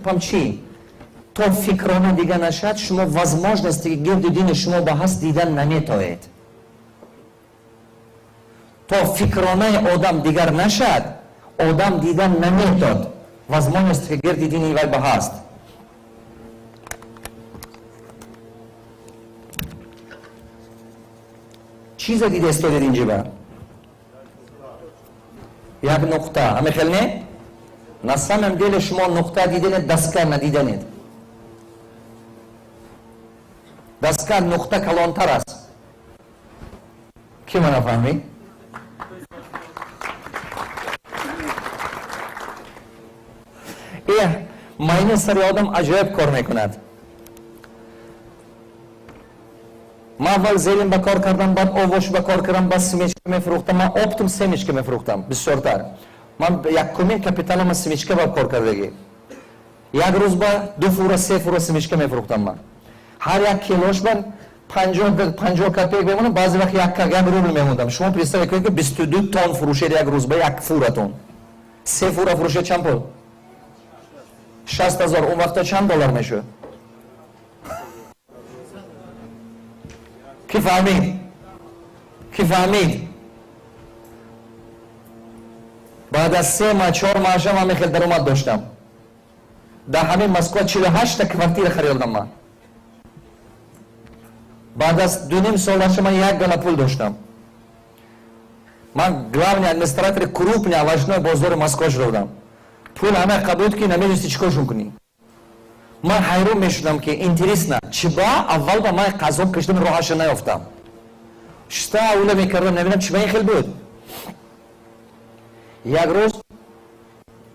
Гапам чӣ? То фикрона дига нашад, шумо возможности ки гирду дини шумо ба ҳаст дидан наметоед. То фикронаи одам дигар нашад, одам дидан наметод возможности ки гирди дини вай ба ҳаст. Чиза дида истодед инҷиба? Як нуқта, ҳаме хел не? На самом деле шумо нуқта диданед, доска надиданед. Доска нуқта калонтар аст. Ки мана фаҳмид? Э, майни сари одам аҷоиб кор мекунад. Ман аввал зелень ба кор кардам, баъд овош ба кор кардам, баъд семечка мефурӯхтам. Ман оптом семечка мефурӯхтам бисёртар. Ман якумин капиталама семечка ба кор кардагӣ. Як рӯз ба ду фура, се фура семечка мефурӯхтам. Ман ҳар як килош ба 50 копеек мемонам, баъзе вақт як рубл мемондам. Шумо представить кунед, ки 22 тонн фурӯшед як рӯз ба як фуратон. Се фура фурӯшед, чанд пул? 60 000. Он вақта чанд доллар мешуд? Ки фаҳмид? Ки фаҳмид? Баъд аз 3 маҳ, 4 маҳаша ман мехел даромад доштам. Дар ҳамин Москва 48-та квартира харидам ман. Баъд аз 2,5 солаша ман як гала пул доштам. Ман главный администратори крупный овощной бозори Москва шуда будам. Пул ҳама қабул, ки намедонисти чӣ коршон кунӣ. Ман ҳайрон мешудам, ки интересно, чӣ ба аввал ба ман қазоб кашидам, роҳаша наёфтам. Шта ула мекардам, намедонам, чӣ ба ин хел буд. Як рӯз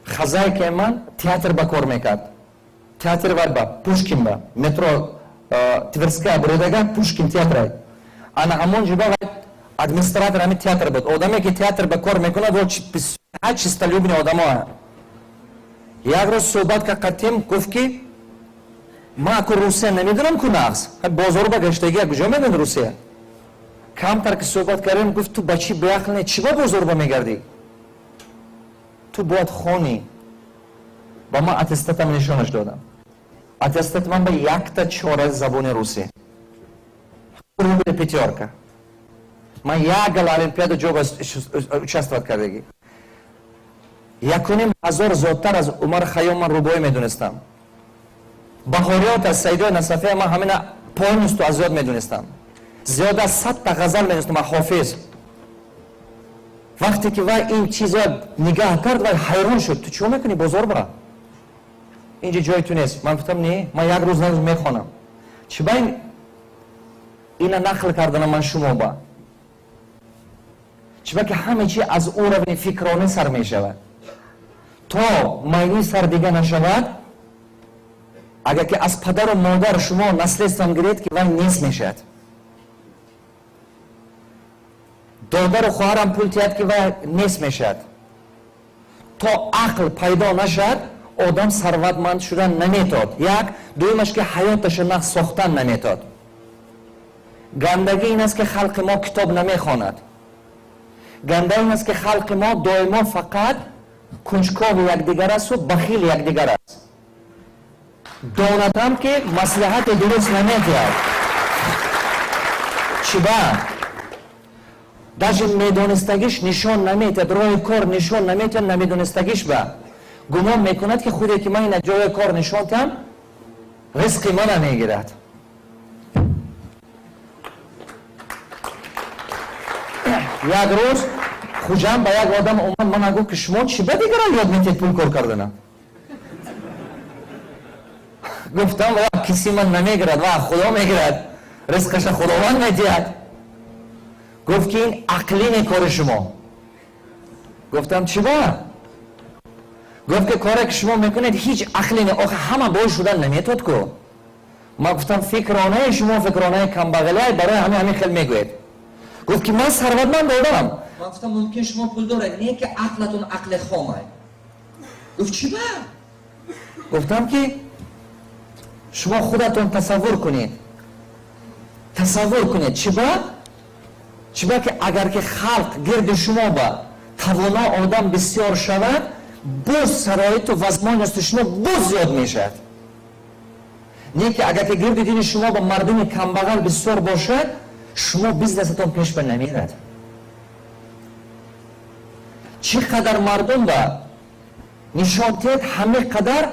хозяйкаи ман театр ба кор мекард, театр вай ба Пушкин, ба метро Тверская буридага Пушкин театрай, ана ҳамон ҷо ба вай администратор ҳамин театр буд. Одаме ки театр ба кор мекунад, во чистолюбный одамо. Як рӯз суҳбат кардем, гуфт, ки ман аку Русия намедонам ку нағз, бозору ба гаштагӣ, куҷо медони Русия? Камтар ки суҳбат кардем, гуфт: «Ту бачи беақл не, чӣ ба бозор ба мегардӣ? Ту бояд хонӣ». Ба ман аттестатам нишонаш додам. Аттестат ман ба якта чора забони русӣ, пятёрка. Ман як гала олимпиада ҷо участвовать кардагӣ. 1500 зиёдтар аз Умар Хайём ман рубоӣ медонистам. Баҳориёт аз Саидои Насафия ман ҳамина полностью аз ёд медонистам. Зиёда аз 100-та ғазал медонистам аз Ҳофиз. Вақте ки вай ин чизо нигаҳ кард, вай ҳайрон шуд: «Ту чико мекунӣ бозор ба? Инҷа ҷои ту нест». Ман гуфтам: «Не, ман як рӯз на рӯз мехонам». Чӣ ба ин ина нақл карданам ман шумо ба? Чӣ ба ки ҳама чи аз уровни фикронӣ сар мешавад. То майни сар дига нашавад, агар ки аз падару модар шумо наследством гиред, ки вай нест мешавад, додару хоҳарам пул тиҳад, ки вай нест мешавад. То ақл пайдо нашавад, одам сарватманд шудан наметод. Як дуюмаш, ки ҳаёташа нағз сохтан наметод. Гандагӣ ин аст, ки халқи мо китоб намехонад. Ганда ин аст, ки халқи мо доимо фақат кунҷкови якдигар асту бахили якдигар аст. Донатам, ки маслиҳати дуруст наметиҳад. Чӣ ба? Даже медонистагиш нишон наметиҳад, роҳи кор нишон наметиҳад. Намедонистагиш ба гумон мекунад, ки худе ки ман ина ҷои кор нишон диҳам, ризқи мана мегирад. Як рӯз Хуҷанд ба як одам омад, мана гуфт, ки шумо чӣ ба дигарон ёд метиҳед пул кор кардана? Гуфтам: «Ва киси ман намегирад, ва Худо мегирад, ризқаша Худованд медиҳад». Гуфт, ки ин ақлине кори шумо. Гуфтам: «Чӣ ба?» Гуфт, ки коре ки шумо мекунед, ҳеҷ ақле не. Охи, ҳама бой шудан наметод ку. Ман гуфтам: «Фикронаи шумо фикронаи камбағалиай, барои ҳамин ҳамин хел мегӯед». Гуфт, ки ман сарватманд одамам. Ман гуфтам: «Мумкин шумо пул доред, не ки ақлатон ақли хомай». Гуфт: «Чӣ ба?» Гуфтам, ки шумо худатон тасаввур кунед, тасаввур кунед. Чӣ ба? Чӣ ба ки агар ки халқ гирди шумо ба тавоно одам бисёр шавад. Боз шароиту возможности шумо боз зиёд мешавад. Не ки агар ки гирди дини шумо ба мардуми камбағал бисёр бошад, шумо бизнесатон пеш ба намерад. Чӣ қадар мардум ба нишон диҳед, ҳаме қадар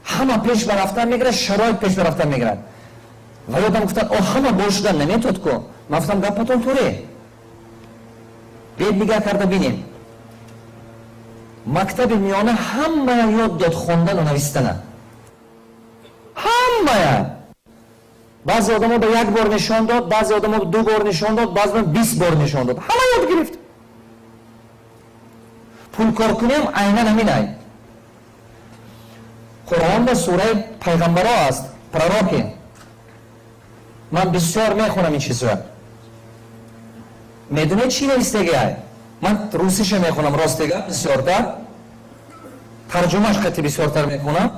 ҳама пеш ба рафтан мегирад, шароит пеш ба рафтан мегирад. Ва ёдам гуфтанд: «О, ҳама бо шудан наметод ку». Ман гуфтам: «Гапатон туре, биед нигоҳ карда бинем». Мактаби миёна ҳамая ёд дод хондану навистана, ҳамая. Баъзе одамо ба як бор нишон дод, баъзе одамо ду бор нишон дод, баъзе 20 бор нишон дод, ҳама ёд гирифт. Пулкоркуниам айнан ҳаминай. Қуръон ба сураи пайғамбаро аст, пророки. Ман бисёр мехонам ин чизро. Медонед, чӣ навистагиай? Ман русиша мехонам, ростига, бисёртар тарҷумаш қати бисёртар мехонам.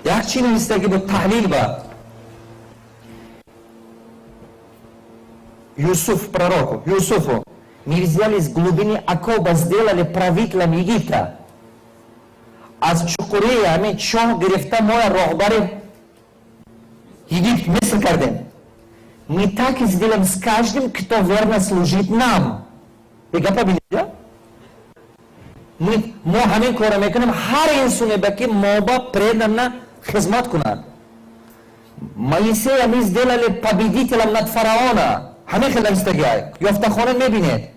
Як чӣ навистагӣ буд таҳлил ба Юсуф, пророку Юсуфу: «Мы взяли из глубины окопа, сделали правителем Египта». Аз чуқурии ҳамин чоҳ гирифта, моя роҳбари Египт, Миср кардем. Мы так и сделаем с каждым, кто верно служит нам. Гапа бинед. Мо ҳамин корро мекунем ҳар инсоне ба ки мо ба преданно хизмат кунад. Моисея мы сделали победителем над фараона. Ҳамин хел навистагиай, ёфтахона мебинед.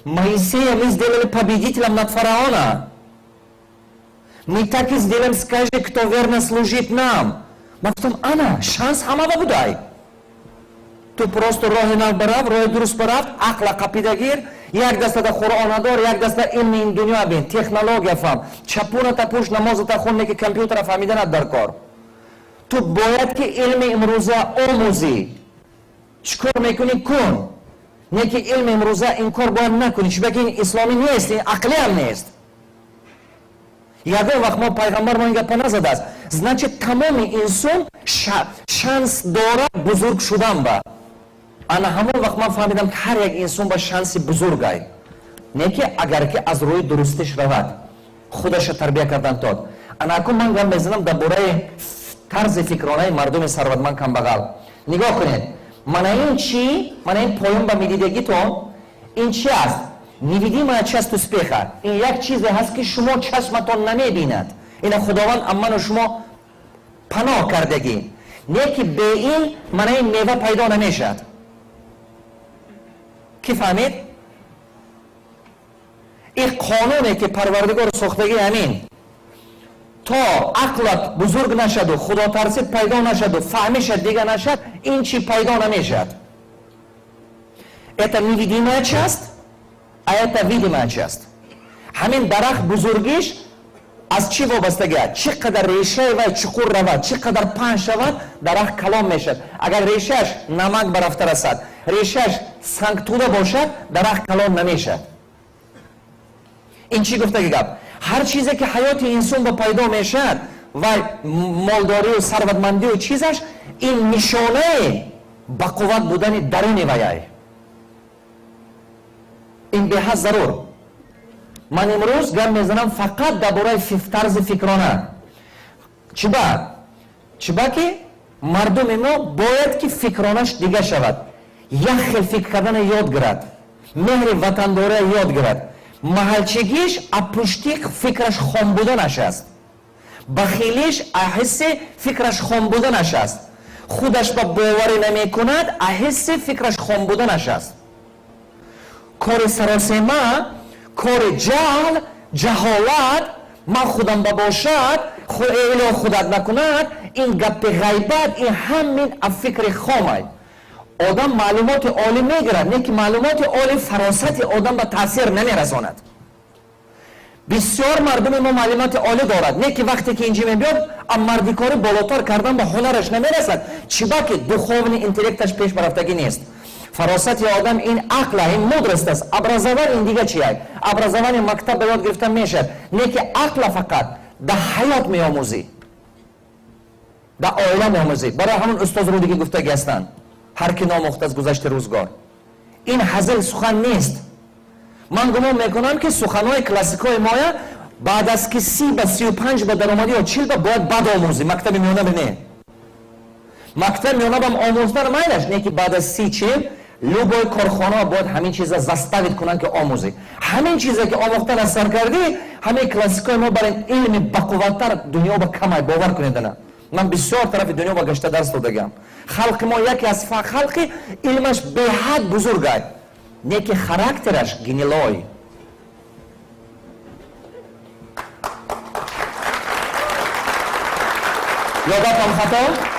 Моисея мы сделали победителем над фараона. Мы так и сделаем с каждым, кто верно служит нам. Ман гуфтам: «Ана шанс ҳама ба будай». Ту просто роҳи нав барав, роҳи дуруст барафт, ақла қапидагир. Як дастада Қуръона дор, як даста илми ин дунё бин, технология фаҳм, чапуната пӯш, намозата хун, не ки компютера фаҳмиданат дар кор. Ту бояд ки илми имрӯза омӯзӣ. Чӣ кор мекунӣ, кун, не ки илми имрӯза инкор бояд накунӣ, чунки ин исломӣ нест, ин ақлиам нест. Ягон вақт мо пайғамбар мо ин гапа назадааст. Значит, тамоми инсон шанс дорад бузург шудан. Ба ана ҳамон вақт ман фаҳмидам, ки ҳар як инсон ба шанси бузургай, не ки агар ки аз рӯи дурустиш равад, худаша тарбия кардан тод. Ана акун ман гап мезанам дар бораи тарзи фикронаи мардуми сарватманд, камбағал. Нигоҳ кунед, мана ин чӣ, мана ин поён ба медидагитон, ин чи аст? Невидимая часть успеха. Ин як чизе ҳаст, ки шумо чашматон намебинад. Ина Худованд амману шумо паноҳ кардагӣ, не ки бе ин мана ин мева пайдо намешавад. Кӣ фаҳмид? Ин қонуне, ки Парвардигор сохтагӣ, ҳамин: то ақлат бузург нашаду худотарсид пайдо нашаду фаҳмишат дига нашад, ин чӣ пайдо намешавад. Это невидимая часть, а это видимая часть. Ҳамин дарахт бузургиш аз чӣ вобастагиа? Чӣ қадар решаи вай чуқур равад, чӣ қадар паҳн шавад, дарахт калон мешавад. Агар решааш намак ба рафта расад, решааш сангтуда бошад, дарахт калон намешавад. Ин чӣ гуфтаги гап? Ҳар чизе, ки ҳаёти инсон ба пайдо мешавад, вай молдорию сарватмандию чизаш, ин нишонаи бақувват будани даруни ваяй. Ин беҳад зарур. Ман имрӯз гап мезанам фақат дар бораи тарзи фикрона. Чиба ки мардуми мо бояд ки фикронаш дига шавад, як хел фикр кардана ёд гирад, меҳри ватандория ёд гирад. Маҳалчигиш а пушти фикраш хом буданаш аст, бахилиш а ҳисси фикраш хом буданаш аст, худаш ба боварӣ намекунад, а ҳисси фикраш хом буданаш аст. Кори саросема, кори ҷаҳл, ҷаҳолат, ман худам ба бошад, ило худат накунад, ин гапи ғайбат, ин ҳамин а фикри хомай. Одам маълумоти олӣ мегирад, не ки маълумоти олӣ фаросати одам ба таъсир намерасонад. Бисёр мардуми мо маълумоти олӣ дорад, не ки вақте ки инҷи мебиёд, а мардикорӣ болотар кардан ба ҳунараш намерасад. Чиба ки духовный интеллекташ пеш барафтагӣ нест. Фаросати одам ин ақла, ин мудрость аст. Образование ин дига чия? Образование мактаб ба ёд гирифта мешавад, не ки ақла фақат дар ҳаёт меомӯзӣ, дар оила меомӯзӣ. Барои ҳамон устоз Рӯдагӣ гуфтагӣ ҳастанд: «Ҳар ки номӯхт аз гузашти рӯзгор». Ин ҳазил сухан нест. Ман гумон мекунам, ки суханҳои классикҳои моя баъд аз ки 30 ба 35 ба даромадӣ ё 40 ба бояд баъд омӯзӣ, мактаби миёна бе не. Мактаби миёна бам омӯздан майлаш не, ки баъд аз 30, 40 любой корхона бояд ҳамин чиза заставить кунанд, ки омӯзӣ. Ҳамин чизе ки омӯхтан аз сар кардӣ, ҳамаи классикҳои мо барин илми бақувваттар дунё ба камай, бовар кунед. Ана ман бисёр тарафи дунё ба гашта дарс додагам. Халқи мо яке аз халқи илмаш беҳад бузургай, не ки характераш гнилой. Ё гапам хато?